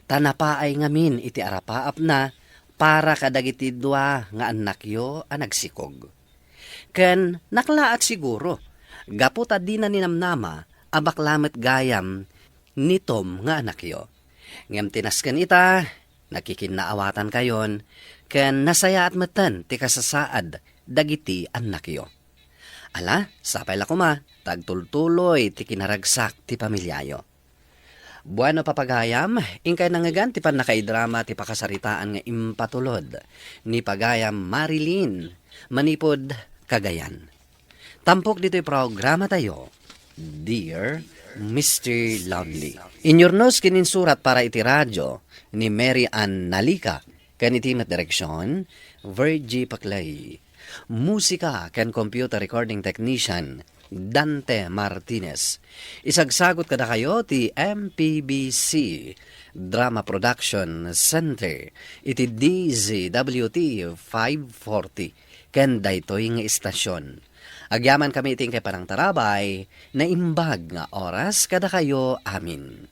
Ta napaay ngamin iti arapaapna para kadagiti dua nga annakyo a nagsikog. Ken naklaat siguro, gapu ta dina ninamnama a bakla met gayam ni Tom nga anakyo. Ngem ti nasken ita, nakikinnaawatankayon, ken nasayaat metten ti kasasaad dagiti annakyo. Ala, sapay la koma, ta agtultuloy ti kinaragsak ti pamiliayo. Bueno, papagayam, inkay nangngegan ti pannakaidrama ti pakasaritaan nga impatulod ni pagayam Marilyn manipud Cagayan. Tampok ditoy programatayo, Dear Mister Lonely. Inyurnos ken insurat para iti radyo ni Mary Ann Nalica, ken iti met direksion, Virgie Paclay. Musika ken computer recording technician, Dante Martinez. Isagsagot kadakayo ti M P B C Drama Production Center iti D Z W T five forty ken daytoy nga istasyon. Agyamankami iti inkay panangtarabay, naimbag nga oras kadakayo amin.